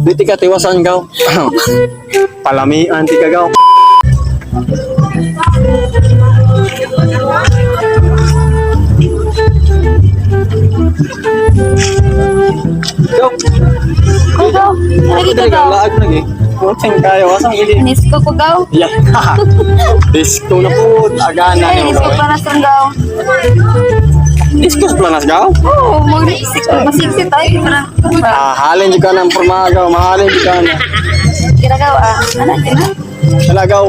Di ti ka tiwasan gaw. Palamian ti ka gaw. Gaw. Ko gaw. Lagi ka Dili ka gaw. laag lagi. Puteng kayo asang gili. Nisko ko gaw. Yeah. Disco na po, agana Ay, ni nisko para sa gaw. Disco sa planas gaw. Oo, mag masigsi tayo para. Ah, halin jud ka ng porma gaw, mahalin jud ka na. Kira gaw ah. Ana kina. Wala gaw.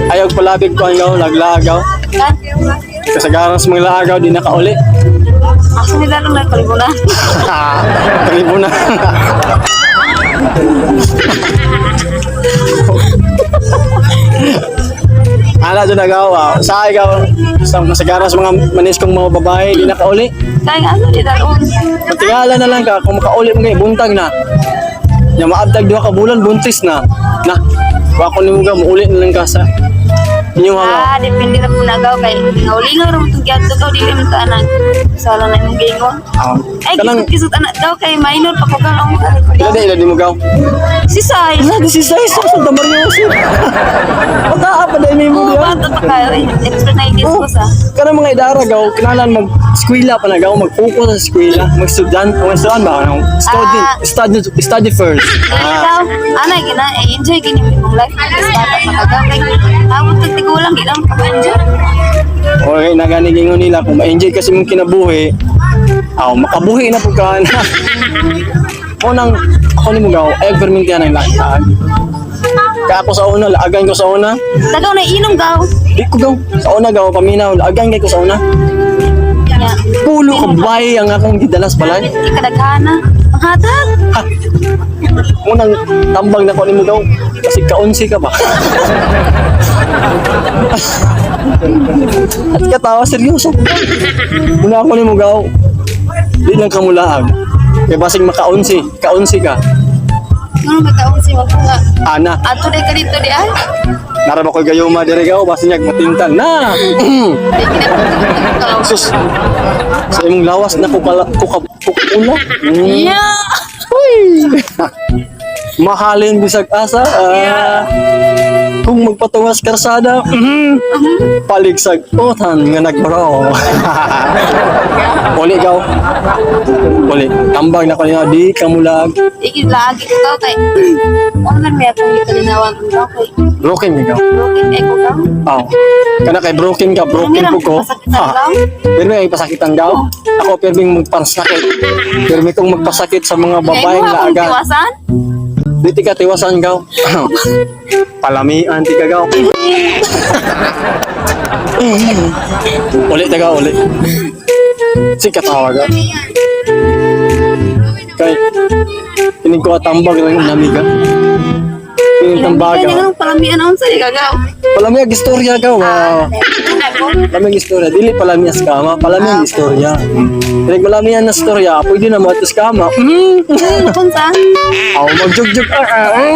Ayaw palabig ko ang gaw, laglagaw. Kan. Kasagaran sa mga laagaw, di nakauli. Asa nila nung nakalibo na. Kalibo na. Ala dyan nagawa. Sa ikaw, sa masagaran sa mga manis kong mga babae, di nakauli. Kaya ano di daron. Patingala na lang ka, kung makauli mo kayo, buntag na. Nya maabtag 2 ka bulan, buntis na. Na, wako ni mo ka, muuli na lang ka sa inyong hanga. Ah, depende na po nagaw kay ngaulingaw ra mo tong giadto gaw dili man ta anang sala na imong giingon. Ah, Ay, kanang, kisot kisot anak daw kay minor pa ko gaw ang ila di, ila di mo gaw. Si Sai. Ila di si Sai, sa Santa Maria Jose. Bata pa dahil may mo Oo, diyan. bata pa kayo. Extra na Oh, discos ah. kanang mga idara gaw, kinahanglan mag eskwela pa na gaw, mag-focus sa eskwela, mag-student, mag-student ba? Anong Student, Ah. study, study first. Dili Ah, daw, ana gina, eh, enjoy gini mo imong life. Mas bata pa ka gaw kay abot kag tigulang di lang pa enjoy. okay, naganig ingon nila kung ma-enjoy kasi mong kinabuhi, aw makabuhi na pud ka na. Mo nang ako ni mo gaw, ay permintihan ang lahat. Kaya ako sa una, laagan ko sa una. Tagaw na inom gaw. Di ko gaw, sa una gaw, paminaw, laagan kay ko sa una. Ya. Pulo ka bahay ang akong gidalas balay. Ikadaghana. Panghatag. Ha! Unang tambang na ko ni mo daw. Kasi kaunsi ka ba? At katawa, seryoso. Una ako ni mo gaw. Di lang kamulaag. Kaya basing makaunsi. Kaunsi ka. Ngano may kaon si wag nga. Ana, Ato day ka dito di ay. nara ba ko'y gayuma dire gaw? Basing nag matintal na. Di kina. Sus. Sa imong lawas na kukala, kuka, kukula. Yeah. Mahalin bisag asa. Ah, kung magpatungas karsada, paligsag otan nga nagbaro. Uli gaw. Uli. Tambag na ko niya, di kamulag. Iki lagi ko gaw kay. Online may akong gikalinawan gaw kay. Broken ka gaw. Broken kay ko gaw. Aw. Kana kay broken ka, broken po ko. Pasakitan Ha. gaw. Pero may pasakitan gaw. Ako pirming magpasakit. Pirmi kong magpasakit sa mga Kay babaeng mo akong laagan. tiwasan. Di ti ka tiwasan gaw. Palamian ti ka gaw. Uli ta gaw, uli. Sige katawa gaw. Kay kining ko tambag lang ang namiga. Kining tambaga. Kaya nga palamian ang sa gaw. Palami ang istorya gaw. Wow. Palami ang istorya. Dili palami ang skama, palami ang istorya. Kining palami ang istorya, pwede na mo ato skama. Kung saan? Aw, magjugjug. Ah, ah, ah.